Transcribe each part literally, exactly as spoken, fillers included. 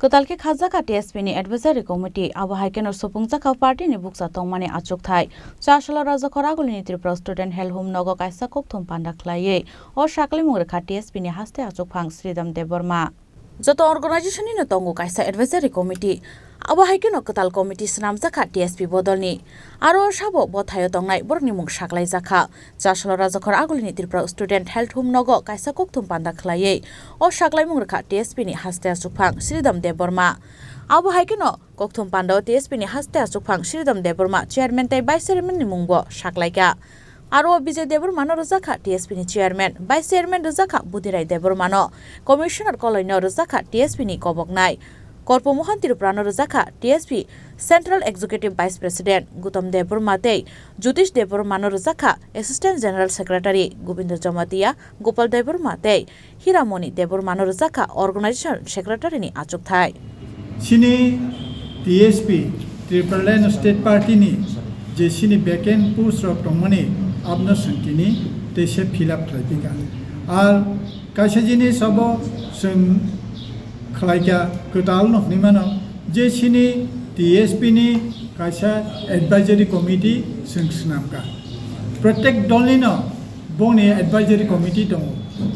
Kwtal khe khajak kha T S P ni Advisory Committee, abo hai kheno supung jakha party ni bukcha tongmani achukthai. Chasalo Rajakhor Agulini Tripura Student Health Home nogo kaisa kokthum panda khlaiwi o saklaimung rwkha T S P ni haste achukphang Sridham Debbarma. Joto organization nino tongo kaisa advisory committee. Abo hai kheno kwtal committee swnamjak kha T S P bodolni. Aro sabo bothaio tongnai borokni mung saklaijak kha. Chasalo Rajakhor Agulini Tripura Student Health Home nogo kaisa kokthum panda khlaiwi o saklaimung rwkha T S P ni haste achukphang Sridham Debbarma. Abo hai kheno kokthum pandao T S P ni haste achukphang Sridham Debbarma chairman tei vice chairman ni mungbo saklaikha. Aro Bijay Debbarma no rwjak kha T S P ni chairman, vice chairman rwjak kha Budhirai Debbarma no, commissioner Koloi no rwjak kha T S P ni koboknai, Korpo Mohan Tripura no rwjak kha T S P Central Executive Vice President, Gutam Debbarma tei Jyotish Debbarma no rwjak kha Assistant General Secretary, Gobindo Jamatia, Gopal Debbarma tei Hiramoni Debbarma no rwjak kha organization secretary ni achukthai. Chini T S P, Tipraland State Party ni je chini vacant post rok tongmani, abno chwng tini teisa fill up khlai phi kha. Ar kaisa jinis abo chwng khlai kha, kwtal no hwnwi mano je chini T S P ni kaisa advisory committee chwng swnam kha. Prottek dol ni no bongni advisory committee tongo.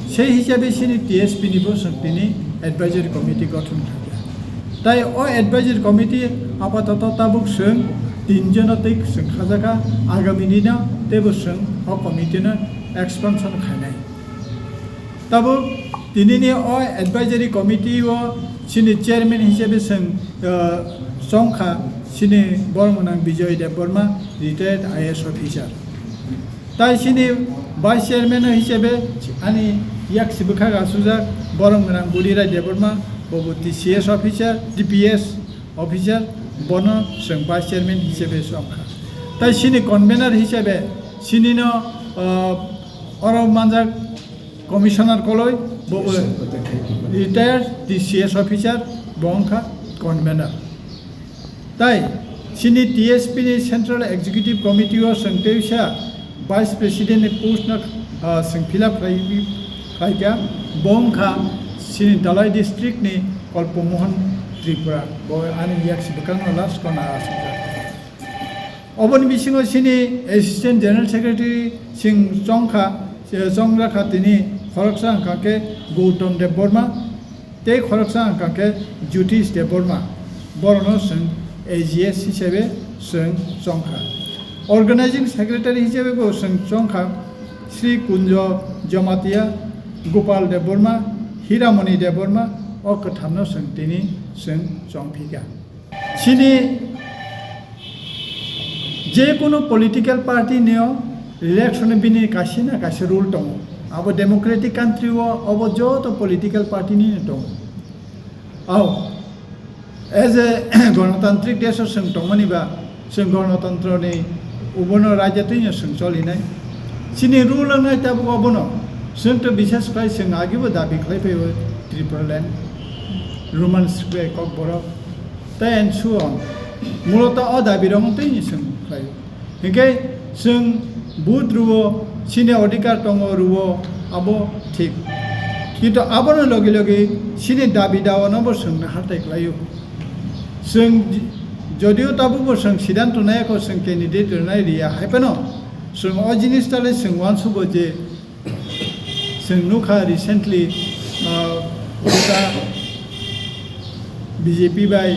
Sei hisabe chini T S P ni bo chwng tini advisory committee gothon khlai kha. Tai o advisory committee apatoto tabuk chwng tin jono tei chwng khajakha, agami dino teibo chwng o committee no expansion khainai. Tabuk tinini o advisory committee o chini chairman hisabe chwng, ah, chongkha chini borok gwnang Bijoy Debbarma, retired I A S officer. Tai chini vice chairman hisabe ani yak sibwkhak asujak borok gwnang Budhirai Debbarma, bobo T C S officer, T P S officer, bono chwng vice chairman hisabe chongkha. Tai chini convener hisabe chinino, ah, oro manjak Commissioner Koloi, bo retired T C S officer, bo wngkha convener. Tai chini T S P ni Central Executive Committee o chwng teisa Vice President ni post no, ah, chwng fill up khlai, khlai kha, bo wngkha chini Dhalai district ni Kalpo Mohan Tripura, bo ani yak sibwkhak no last corner aswk. Oboni bisingo chini Assistant General Secretary chwng chongkha, chongjak kha tini khoroksa wngkha khe Gautam Debbarma tei khoroksa wngkha khe Jyotish Debbarma, borokno chwng A G S hisabe chwng chongkha. Organizing Secretary hisabe bo chwng chongkha Sri Kunjo Jamatia, Gopal Debbarma, Hiramoni Debbarma, o kwthamno chwng tini chwng chongphikha. Chini je kunu political party nio election bini kaisa na kaisa rule tongo. Abo democratic country o abo joto political party ni tongo. Ao, as a gonotantrik desh o chwng tongmani ba, chwng gonotantroni ubono raida twino chwng cholinai. Chini rule wngnai tabuk obono. Chwng to bishes khlai chwng agibo dabi khlai phaio Tripuraland, Roman script bai Kokborok, tei and so on. Muloto o dabi rok tei ni chwng khlai. Hinkhe chwng vote rwo, chini odhikar tongo rwo, abo thik. Kintu abono logi logi chini dabi dawa no bo chwng nahartai khlaio. Chwng j-, jodio tabukbo chwng sidanto nai kho chwng candidate rwnai riya hai phano chwng o jinis tale chwng uansugo je Chwng nukha recently, ah, Buddha B J P bai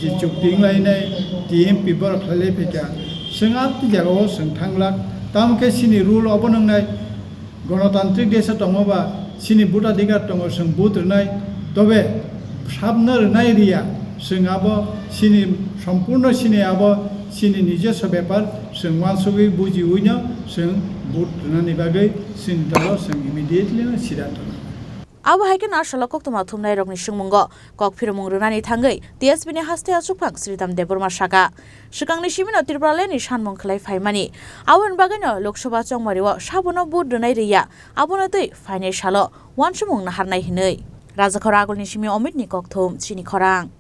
je chukti wnglainai T M P borok khlailai phaikha. Chwng amtwi jagao chwng thanglak. Tamo khe chini rule obo nwngnai gonotantrik desha tongo ba chini vote adhikar tongo, chwng vote rwnai. Tobe sabno rwnai riya, chwng abo chini sompurno chini abo chini nijoswa bepar, chwng uansugwi bujiwino chwng vote rwnani bagwi chini dolo chwng immediately no siddhanto nangnai. Abo hai kheno asalo koktwma thumnairokni swngmungo kok phiromung rwnani thangwi T S P ni haste achukphang Sridham Debbarma saka, swkangni simino Tripuraland ni sanmung khlai phaimani, aboni bagwino Lok Sabha chongmario sabono vote rwnai rwya, abono twi phainai salo uansukmung naharnai hwnwi. Rajakhor Agulni simi Omitni kokthum, chini khorang.